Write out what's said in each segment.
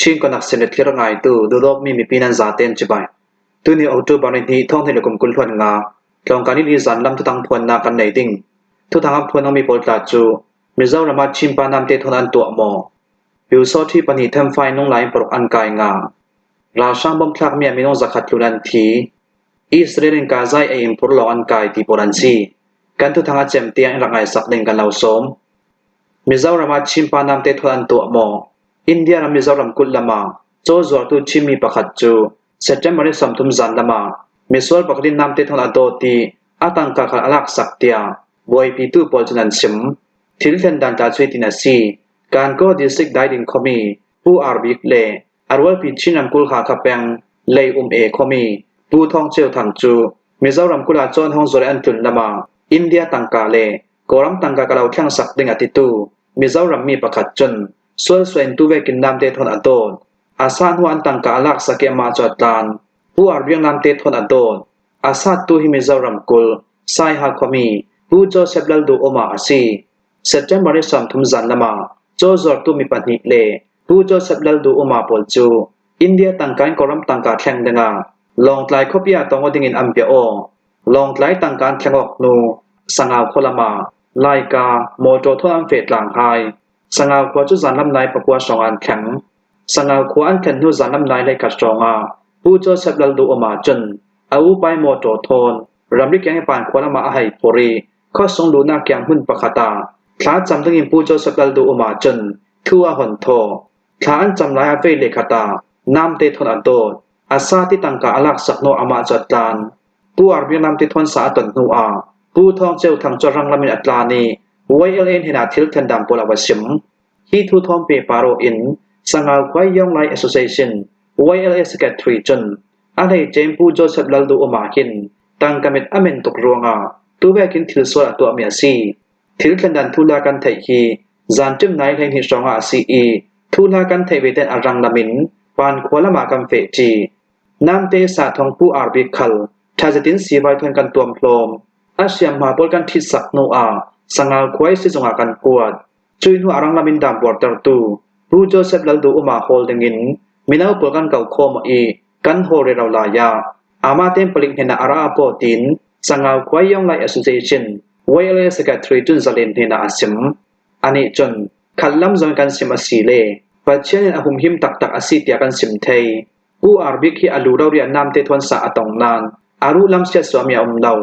Chin konak sin le thlir a ngaitu duhdawtmi mipi nan zaten cibai. Tuni October ni hnih thawng le kum 20 hluan nga tlawngkan in i zan lam thutang phuannak kan nei ding. Thuthang an phuan mi pawl tla cu Mizoram ah Chinpa namte thon an tuah maw? Pyusawthi pahnih thenfai nung lai paruk an kai nga. Ralhrang bomb thlakmi ah minung 100 tlun an thi. Israel in Gaza i ei in phur lawng an kai ti pawl an si. Kan thuthang a cem tiang in rak ngai sak ding kan lo sawm. Mizoram ah Chinpa namte thon an tuah maw? India ram Mizoram kulh lam ah caw zuartu Chinmi pakhat cu September ni 30 zan lam ah misual pakhat in namte thon a dawt i a tangka kha a laksak tiah buaipitu pawl cun an chim. Thil thlen dan tla cu hitin a si. Kankaw district daiding khuami Pu Ar Bik le a rualpi Chin ramkulh Hakha peng lei um e khuami Pu Thawng Ceu Thang cu Mizoram kulh ah cawn hong zuar an tlun lam ah India tangka le Kawlram tangka ka lo thleng sak ding a titu Mizoram mi pakhat cun sualsuai in tuvekin namte thawn a dawt. A sa hnu an tangka a lak sak i amah cu a tlan. Pu Ar Biak namte thawn a dawt. A sattu hi Mizoram kulh Saiha khuami Pu Joseph Lalduhawma a si. September ni 30 zan lam ah caw zuartu mi pahnih le Pu Joseph Lalduhawma pawl cu India tangka in Kawlram tangka thleng dingah Lawngtlai khuapi ah tongo dingin an bia aw. Lawngtlai tangka an thleng awk hnu Sangau khualam ah Laika mawṭaw thawn an feh tlang hai. Sangau khua cu zanlam nai 9 hrawng ah an thleng. Sangau khua an thlen hnu zanlam nai 11 hrawng ah Pu Joseph Lalduhawma cun a upai mawṭaw thawn ramri kiang i pan khua lam ah a hei phur i khuasung luhnak kiang hmun pakhat ah thla cam dingin Pu Joseph Lalduhawma cun thu a hon thawh. Thla an cam lai ah vei le khat ah namte thawn a dawt. A sa ti tangka a laksak hnu amah cu a tlan. Pu Ar Biak namte thawn sa a ton hnu ah Pu Thawng Ceu Thang cu rang lam in a tlan i YLA hnen ah thil thendang pawl a va sim. Hi thu thawng pe paro in Sangau Khuai Yong Lai Association YLA Secretary cun a hleice Pu Joseph Lalduhawma hin tangka mit a men tuk ruangah tuvekin thil sual a tuahmi a si. Thil thlendan thula kan theih hi zanṭim nai 12 hrawngah a si i thula kan theih ve ten a rang lam in pan khua lam ah kan feh ṭi. Namte sathawng Pu Ar Bik khal ṭhazetin siivai thon kan tuam hlawm. A hriamhma pawl kan ṭhit sak hnu ah Sangau khuai sizung ah kan kuat. Cui hnu a rang lam in dam buartertu Pu Joseph Lalduhuma hawl dingin mino pawl kan ko khawm i kan hawl rero lai ah amah tein palik hnen ah a ra paw tiin Sangau Khuai Yong Lai Association YLA Secretary Tun Zalin hnen ah a sim. Anih cun khat lam zawn kan sim a si le Pathian in a humhim taktak a si tiah kan sim thei. Pu Ar Bik hi a lu roriah namte thuan sa a tong nain a ruh lam siat suami a um lo.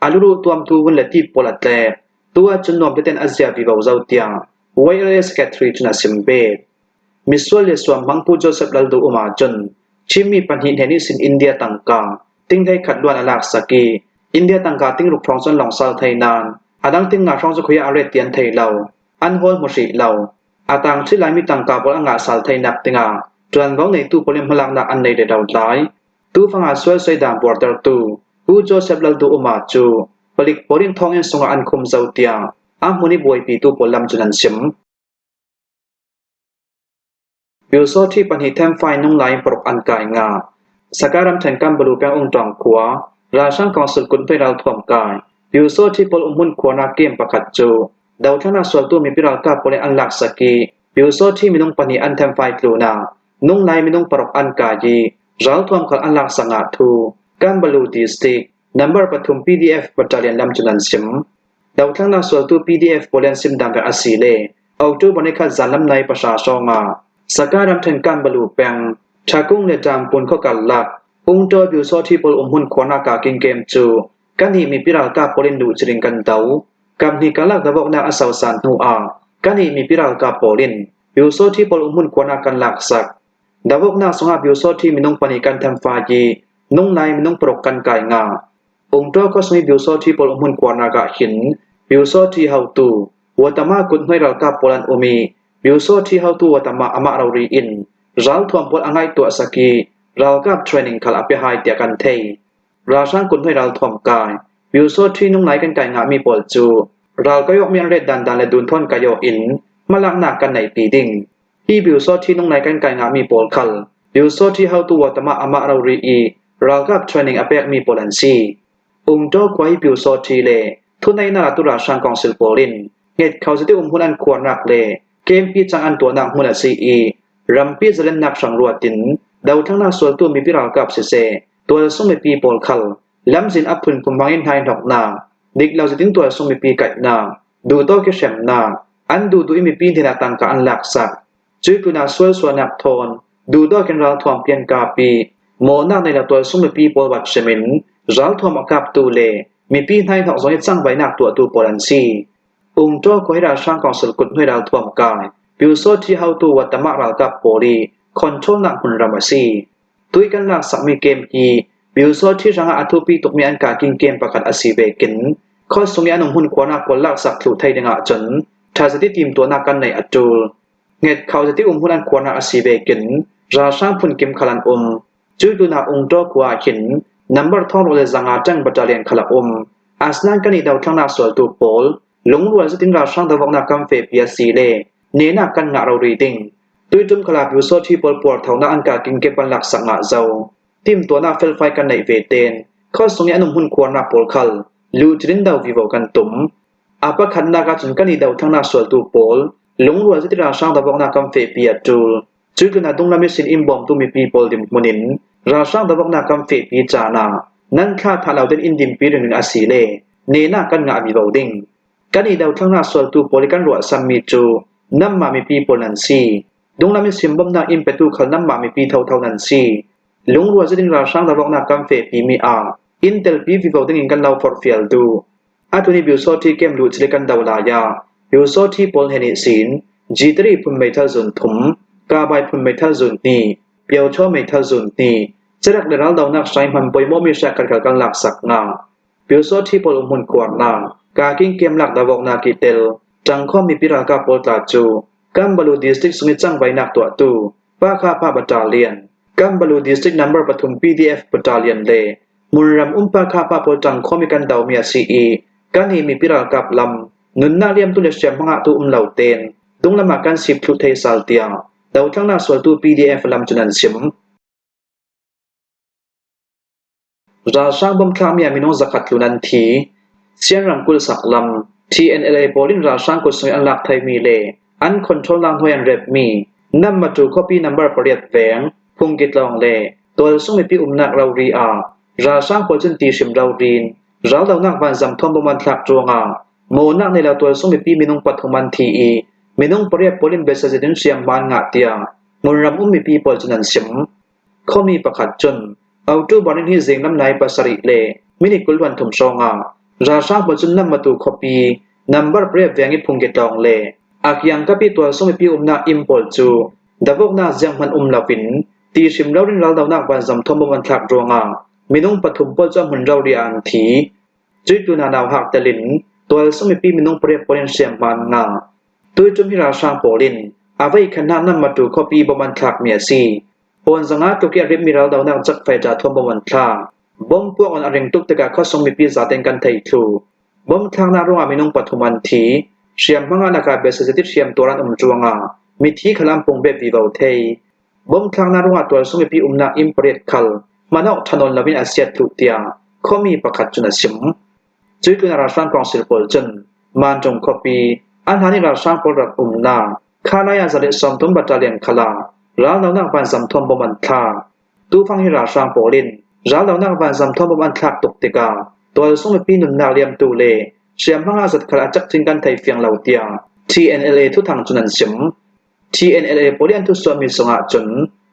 A luruh tuamtu vun le ti pawl a tlek. Tu ahcun nuam teten a zia vivo zo tiah YLA Secretary cun a sim ve. Misual le suam hmang Pu Joseph Lalduhum ahcun Chinmi pahnih hne nih sin India tangka ting 11 luan a lak sak i India tangka ting ruk hrawng cun longsal thei nain a dang ting nga hrawng cu khui ah a ret ti an thei lo. An hawl hmu hrih lo. A tang ṭhi laimi tangka pawl a ngah sal theinak dingah ṭuanvo ngeitu pawl in hmalaknak an nei le lo lai. Tufang ah sual soidang buartertu Pu Joseph Lalduhuma cu palik pawl in thonginn sungah an khum zau tiah a hmun i buaipitu pawl lam cun an chim. Pyusawṭhi pahnih thenfai nung lai in paruk an kai nga. Saka ramṭhen Kanbalu peng Ungṭawng khua ralhrang council kut hnuai ralthuam kai Pyusawṭhi pawl umhmun khuarnak game pakhat cu dothlatnak sualtu mipi ralkap pawl nih an laksak i Pyusawṭhi minung pahnih an thenfai tlun ah nung lai minung paruk an kai i ralthuam khal an laksak ah thu Kanbalu district Number pathum PDF battalion lam cun an sim. Dothlatnak sualtu PDF pawl an sim dang a si le October ni khat zanlam nai 9 hrawng ah Saka ramṭhen Kanbalu peng Ṭhakung le Ṭangpun khua karlak Ungtaw Pyusawṭhi pawl umhmun khuarnak ah kingkem cu kannih mipi ralkap pawl in luhcir in kan do. Kamhnih karlak dawhnak a sosan hnu ah kannih mipi ralkap pawl in Pyusawṭhi pawl umhmun khuarnak kan laksak. Dawhnak sungah Pyusawṭhi minung pahnih kan thenfai i nung lai minung paruk kan kai nga. Ungtaw khua sung i Pyusawṭhi pawl umhmun khuarnak ah hin Pyusawṭhi haotu Watama kuthnuai ralkap pawl an um i Pyusawṭhi haotu Watama amah rori in ralthuam pawl a ngaihtuah sak i ralkap training khal a pe hai tiah kan thei. Ralhrang kuthnuai ralthuam kai Pyusawṭhi nung lai kan kai ngahmi pawl cu ral kayawkmi an ret dandan le dunthawn kayawk in hmalaknak kan neihpi ding. Hi Pyusawṭhi nung lai kan kai ngahmi pawl khal Pyusawṭhi haotu Watama amah rori i ralkap training a pekmi pawl an si. Ungtaw khua hi Pyusawṭhi le Thuneihnak ah tu ralhrang council pawl in nget kho zati um hmun an khuarnak le campi cang an tuahnak hmun a si i Rampi zalennak hrang ruat in dothlannak sualtu mipi ralkap siseh, tualsung mipi pawl khal lamzin a phunphun hmang in hnainhnawknak, diklo zetin tualsung mipi kaihnak, duhtawk i hremnak, an duhduh i mipi hnenah tangka an laksak. Cuitlun ah sualsualnak thawn, duhtawk in ralthuam pian kapi, mawhnak nei lo tualsung mipi pawl vat hrim in ralthuam a kaptu le mipi hnainhnawk zong i cangvainak tuahtu pawl an si. Ungṭaw khua hi ralhrang council kuthnuai ralthuam kai, Pyusawṭhi haotu Wattamah ralkap pawl i control-nak hmunram a si. Tui kan lak sakmi camp hi Pyusawṭhi hrangah a thupi tukmi an kaking camp pakhat a si ve kin khuasung i an um hmunkhuarnak pawl laksak thlu thei ding ahcun ṭhazati timtuahnak kan neih a ṭul. Nget kho zati um hmun an khuarnak a si ve kin ralhrang phunkim khal an um. Cuitunak Ungṭaw khua ah khin number thongruk le zanga ṭang battalion khal a um. Asinain kan i dothlangnak sualtu pawl lungrual zetin ralhrang dovoknak kan fehpi a si le nenak kan ngah rori ding. Tuitum khala Pyusawṭhi pawl puarthonak an kaking kep an laksak ngah zo. Timtuahnak felfai kan neih ve ten. Khuasung i an um hmun khuarnak pawl khal luhchin do vivo kan tum. A pakhatnak ahcun kan i dothlannak sualtu pawl lungrual zetin ralhrang dovoknak kan fehpi a ṭul. Cuitlun ah dunglam i sin in bawmtu mipi pawl dirhmun in ralhrang dawaknak kan fehpi caan ah nan thla tha lo tein in dinpi ringin a si le nehnak kan ngah mi vo ding. Kan i dothlannak sualtu pawl i kan ruahsammi cu nanmah mipi pawl nan si. Dunglam i sin bawmhnak in petu khal nanmah mipi thotho nan si. Lungrual zetin ralhrang dawaknak kan fehpi mi ah in telpi vivo ding in kan lo forhfial duh. Atuni Pyusawṭhi camp luhchil kan do lai ah Pyusawṭhi pawl he nih sin G3 phun meithal zun thum, Kabai phun meithal zun hnih, Pyochaw meithal zun hnih, Cerak le raldonak hrai hman poimawmi hriatkhat khal kan laksak nga. Pyusawṭhi pawl umhmun khuarnak, Kaking camp lak dawoknak i tel, Ṭangkhaw mipi ralkap pawl tla cu Kambalu district sung i cangvainak tuahtu Pakhapa Battalion, Kambalu district number pathum PDF Battalion le Hmunram um Pakhapa pawl ṭangkhawm i kan domi a si i kan hi mipi ralkap lam nunnak liamtu le hriamhmang ah tu um lo tein dunglam ah kan sip thlu thei sal tiang dotlangnak sualtu PDF lam cu nan sim. Ralhrang bomb thlakmi ah minung zakhat tlun an thi. Sian ramkulh saklam TNLA pawl in ralhrang kutsung an lak thaimi le an control nak hnuai an repmi Nammatu khuapi number pariat veng Phungkitlawng le Tualsung mipi umnak rori ah ralhrang pawl cun ti hrim rorin raldonak vanzam thawng bom an thlak ruangah mawnak nei lo tualsung mipi minung pathum an thi i minung pariat pawl in biasazit in hriamhma an ngah tiah hmunram um mipi pawl cun an sim. Khuami pakhat cun October ni hi zinglam nai pasarih le minute kul luan thum hrawng ah ralhrang pawl cun Nammatu khuapi number pariat veng i phungkitlawng le Akyangkapi tualsung mipi umnak inn pawl cu Davoknak zeihmanh um loin ti hrim loin raldohnak vanzam thawng an thlak ruangah minung pathum pawl cu a hmun rori ah an thi. Cuitu hna nauhak tel in tualsung mipi minung pariat pawl in hriamhma an ngah. Tuitum hi ralhrang pawl in a voikhat hna Nammatu khuapi bom an thlakmi a si. Pawnzang ah tluk i a rimmi raldohnak cakfai thawng bom an thlak. Bom puak on a ring tuk tikah khuasung mipi zaten kan thei thlu. Bom thlaknak ruangah minung pathum an thi. Hriamhmang ah lakah biasazetit hriam tuar an um ruangah mithi khal an pung bet vivo thei. Bom thlaknak ruangah tualsung mipi umnak inn pariat khal hmanawk ṭhanawn loin a siat thluh tiah khuami pakhat cun a chim. Cuitlun ah ralhrang council pawl cun Mancung khuapi an hlan i ralhrang pawl rak umnak Khalai ah zarih 30 battalion khal ah raldohnak vanzam thawm bom an thlak. Tufang hi ralhrang pawl in raldohnak vanzam thawm bom an thlak tuk tikah tualsung mipi nunnak liamtu le hriamhmang ah zatkhat a cakcin kan thei fiang lo tiah TNLA thuthang cun an chim. TNLA pawl i an thusuahmi zongah cun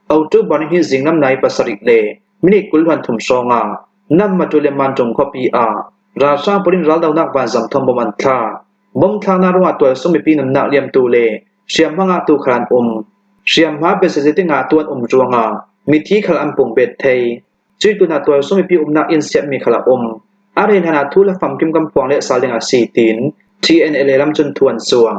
October ni hi zinglam nai pasarih le minute kul hluan thum hrawng ah Nammatu le Mantung khuapi ah ralhrang pawl in raldohnak vanzam thawm bom an thlak. Bom thlaknak ruangah tualsung mipi nunnak liamtu le hriamhma ngahtu khal an um. Hriamhma biazazit ngahtu an um ruangah mithi khal an pung bet thei. Cuitun ah tualsung mipi umnak inn siapmi khal a um. A rel hlan ah thu le famkim kan phuang le sal ding a si tiin TNLA lam cun thu an suah.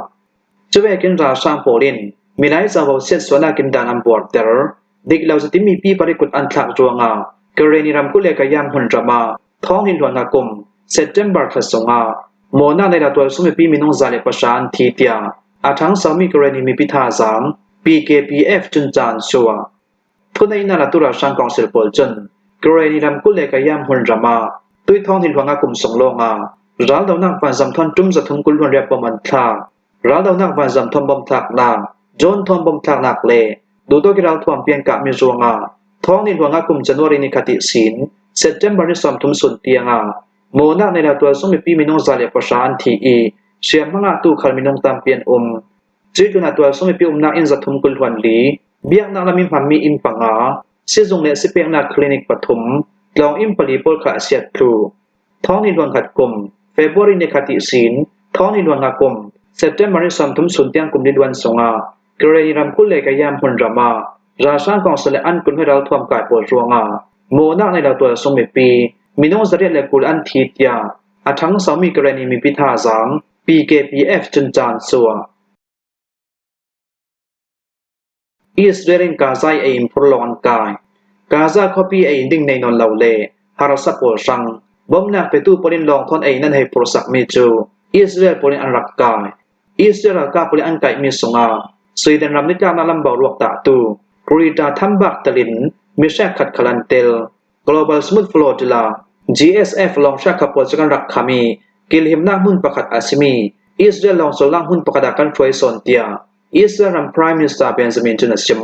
Cuvekin ralhrang pawl in milai covo siatsuahnak in dan an buarter. Dik lo zati mipi parikut an thlak ruangah Kareni ramkulh le Kayam hmunram ah thawng in luannak kum September thla sungah Mona lei tualsung mipi minung 109 an thi tiah a ṭhangsomi Kareni mipi thazaang PKPF cun ca an chuah. Thuneihnak latu ralhrang council pawl cun Kareni ramkulh le Kayam hmunram ah tuithawng ni hluangah kum sung lawngah raldohnak vanzam thon tum zathum kul hluan riap bom an thlak. Raldohnak vanzam thon bom thlaknak, drone thon bom thlaknak le Duhtawk i ralthuam pi an kahmi ruangah thawng nih hluang ah kum January ni khat i sin September ni 30 sun tiangah mawnak nei lo tualsung mipi minung 110 an thi i hriamhmang ah tuukhal minung tampi an um. Cuitlun ah tualsung mipi umnak inn 324, biaknak lam i hmanmi inn panga, sizung le sipeknak clinic pathum, tlawng inn pali pawl kha a siat thlu. Thawng ni hluan khat kum, February ni khat i sin, thawng ni hluan nga kum, September ni 30 sun tiang kum li luan sungah Karenni ramkulh le Kayam hmunram ah ralhrang kongsi le an kun he ralthuam kai pawl ruangah mawnak nei lo tualsung mipi minung 820 an thi tiah a ṭhangsomi Karenni mipi thazaang PKPF cun caan suah. Israel in Gaza i ei in phur lawng an kai. Gaza khuapi ei in ding nei nawn lo le harsa pawl hrang bawmhnak petu pawl in lawng thawn ei in an hei phur sakmi cu Israel pawl in an rak kai. Israel ralkap pawl in an kaihmi sungah Sweden ram nitlaknak lam boruak tahtu Greta Thunberg telin mihrek khat khal an tel. Global Smooth Flotilla GSF lawng hriakha pawl cu kan rak kham i kilhimnak hmun pakhat a simi Israel lawng cawlnak hmun pakhat ah kan hruai sawn tiah Israel ram Prime Minister Benjamin cun a chim.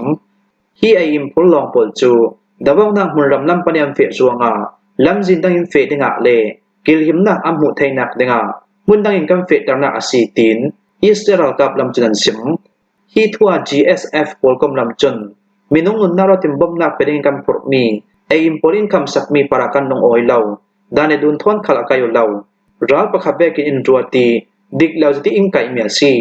Hi ei in phur lawng pawl cu davoknak hmunram lampan i an feh ruangah lamzin dang in feh dingah le kilhimnak an hmuh theinak dingah hmundang in kan fehternak a si tiin Israel ralkap lam cun an chim. Hi thua GSF pawl kom lam cun minung nunnak rawtin bawmhnak pe ding kan phurhmi ei in pawl in kham sakmi para kan lungawi lo. Dan le dun thawn khal a kai lo. Ral pakhat vekin in ruat i dik lo ziti in kaihmi a si.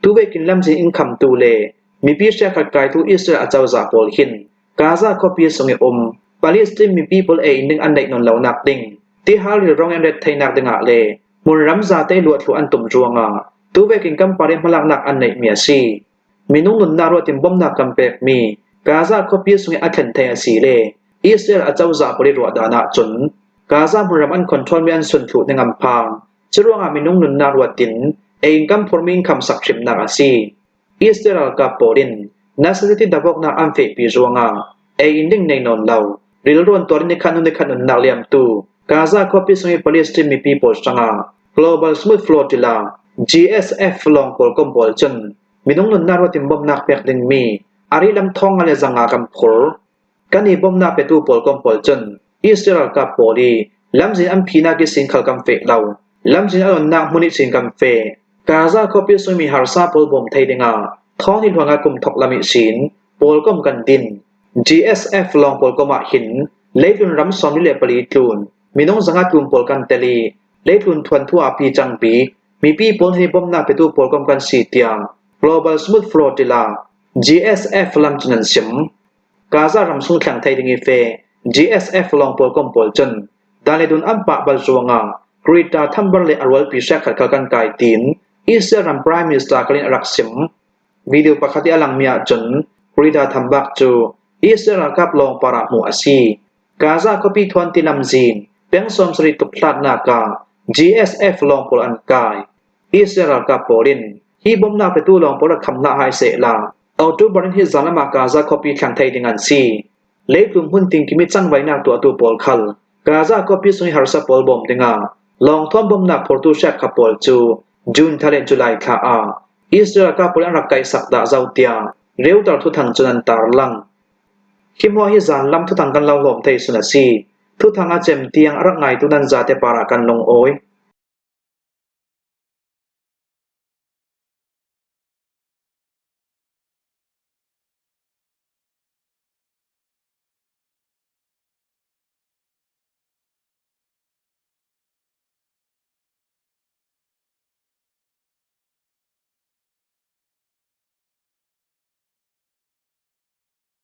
Tuvekin lamzin in khamtu le mipi hriakhat kaitu Israel acozah pawl hin Gaza khuapi sung i um Palestine mipi pawl ei in ding an neih nawn lonak ding tihal rilrong in ret theinak dingah le hmunram zate luathlu an tum ruangah tuvekin kan par i hmalaknak an neihmi a si. Minung nunnak ruatin bawmhnak kan pekmi Gaza khuapi sung i a thlen thei a si le Israel acozah pawl i ruahdan ahcun Gaza hmunram an control mi an sunthluh ning an phang. Curuangah minung nunnak ruatin ei in kan phurmi in khamsak hrimnak a si. Israel ralkap pawl in nationality davoknak an fehpi ruangah ei in ding nei nawn lo rilruan tuar in nikhat hnu nikhat nunnak liamtu Gaza khuapi sung i Palestine mipi pawl hrangah Global Smooth Flotilla GSF lawng pawl kom pawl cun minung nunnak ruatin bawmhnak pek dingmi ari lam thong nga le zanga kan phur. Kan i bawmhnak petu pawl kom pawl cun Israel ralkap pawl i lamzin an phinak i sin khal kan feh lo. Lamzin a lonnak hmun i sin kan feh. Gaza khuapi sungmi harsa pawl bawm thei dingah thawng ni hluang ah kum thok lam i sin pawl kom kan din. GSF lawng pawl kom ah hin leitlun ram 44 tlun minung 500 tlun pawl kan tel i leitlun thuanthu ah pi cang bik mipi pawl hi bawmhnak petu pawl kom kan si tiah Global Smooth Flotilla GSF lam cun an sim. Gaza ram chung thlang thei ding i fe GSF lawng pawl kom pawl cun dan le dun an pah bal ruangah Greta Thunberg le a rualpi hriakhat kha kan kai tiin Israel ram Prime Minister kalin a rak sim. Video pakhat i a langmi ahcun Greta Thunberg cu Israel ralkap lawng par ah hmuh a si. Gaza khuapi thuan ti lamzin peng 70 tluk hlatnak ah GSF lawng pawl an kai. Israel ralkap pawl in hi bawmhnak petu lawng pawl rak kham hlah hai seh la. October in hi zan ah Gaza khuapi thlang thei ding an si. Leitlung hmun tingkim i cangvainak tuahtu pawl khal Gaza khuapi sung i harsa pawl bawm dingah lawngthuam bawmhnak phortu hriakha pawl cu June thla le July thla ah Israel ralkap pawl an rak kaihsak dah zau tiah Reuter thuthang cun an tarlang. Hi hmuah hi zanlam thuthang kan lo hlawm thei sun a si. Thuthang a cem tiang a rak ngaitu nan zate par ah kan lungawi.